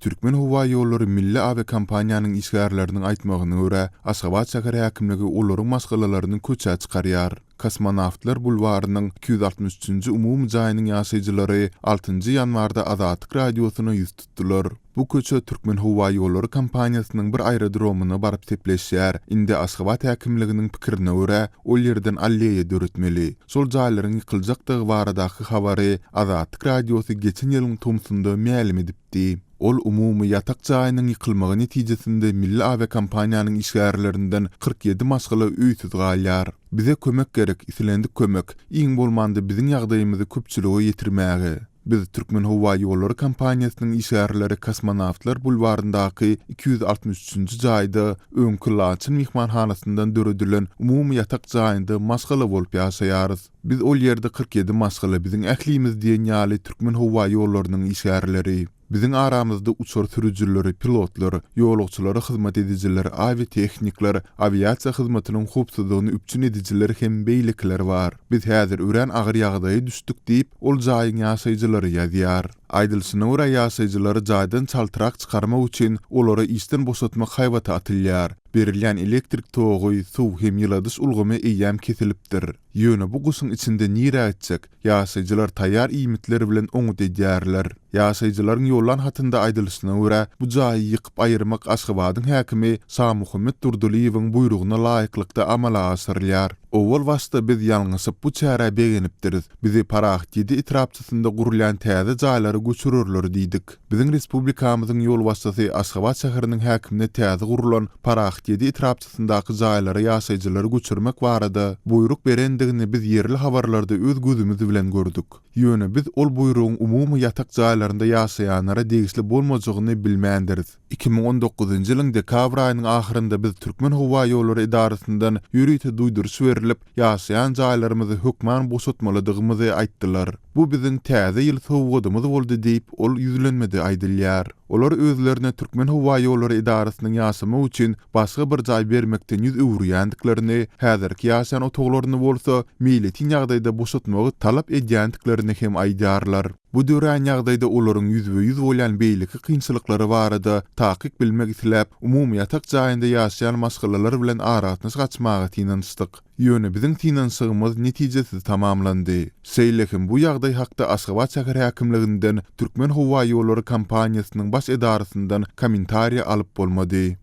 Türkmenhowaýollary milli awiakompaniýanyň işgärleriniň aýtmagyna görä, Aşgabat şäher häkimligi olaryň maşgalalaryny köçä çykarýar. Kosmonawtlar bulwarynyň 263-nji umumy jaýynyň ýaşaýjylary altynjy ýanwarda Azatlyk Radiosyna ýüz tutdular. Bu köçe Türkmenhowaýollary kompaniýasynyň bir aerodromyna baryp sepleşýär. Indi Aşgabat häkimliginiň pikirine görä, ol ýerden alleýa döretmeli. Şol jaýlaryň ýykyljakdygy baradaky habary Azatlyk Radiosy geçen ýylyň tomsunda mälim edipdi. Ol umumy ýatak jaýynyň ýykylmagy netijesinde milli awiakompaniýanyň işgärlerinden 47 maşgala öýsüz galýar. Bize kömek gerek, islendik kömek, iň bolmanda biziň ýagdaýymyzy köpçülige ýetirmäge. Biz Türkmenhowaýollary kompaniýasynyň işgärleri Kosmonawtlar bulwaryndaky 263-nji jaýda öňki Laçyn myhmanhanasyndan döredilen umumy ýatak jaýynda maşgala bolup ýaşaýarys. Biz ol ýerde 47 maşgala biziň ählimiz diýen ýaly Türkmenhowaýollarynyň işgärleri. Biziň aramyzda uçar sürüjileri, pilotlar, ýolagçylara hyzmat edijiler, awiatehnikler, awiasiýa hyzmatynyň howpsuzlygyny üpjün edijiler hem beýlekiler bar. Biz häzir örän agyr ýagdaýa düşdük diýip, ol jaýyň ýaşaýjylary ýazýar. Aýdylyşyna görä, ýaşaýjylary jaýdan çaltrak çykarmak üçin olary işden boşatmak haýbaty atylýar. Berilýän elektrik togy, suw hem ýyladyş ulgamy eýýäm kesilipdir. Ýöne bu gyşyň içinde nirä gitjek? Ýaşaýjylar taýýar iýmitler bilen oňňut edýärler. Ýaşaýjylaryň ýollan hatynda aýdylyşyna görä, bu jaýy ýykyp aýyrmak Aşgabadyň häkimi Şamuhammet Durdylyýewiň buýrugyna laýyklykda amala aşyrylýar. Owal başda biz ýalňyşyp bu çärä begenipdiris. Bizi Parahat ýedi etrapçasynda gurulýan täze jaýlara göçürerler diýdik. Biziň respublikamyzyň ýolbaşçysy Aşgabat şäheriniň häkimine täze gurlan Parahat ýedi etrapçasyndaky jaýlara ýaşaýjylary göçürmek barada buýruk berendigini biz ýerli habarlarda öz gözümiz bilen gördük. Ýöne biz ol buýrugyň umumy ýatak jaýlarynda ýaşaýanlara degişli bolmajagyny bilmändiris. 2019-njy ýylyň dekabr aýynyň ahyrynda biz Türkmenhowaýollary edarasyndan ýörite duýduryş berlip, ýaşaýan jaýlarymyzy hökman boşatmalydygymyzy aýtdylar. Bu biziň Täze ýyl sowgadymyz boldy diýip, ol ýüzlenmede aýdylýar. Olar özlerine Türkmenhowaýollary edarasynyň ýaşamak üçin başga bir jaý bermekden ýüz öwürýändiklerini, häzirki ýaşaýan otaglaryny bolsa meýletin ýagdaýda boşatmagy talap edýändiklerini hem aýdýarlar. Bu dörän ýagdaýda olaryň ýüzbe-ýüz bolýan beýleki kynçylyklary barada takyk bilmek isläp, umumy ýatak jaýynda ýaşaýan maşgalalar bilen aragatnaşyk açmaga synanyşdyk. Ýöne biziň synanyşygymyz netijesiz tamamlandy. Şeýle hem bu ýagdaý hakda Aşgabat şäher häkimliginden, Türkmenhowaýollary kompaniýasynyň baş edarasyndan kommentariýa alyp bolmady.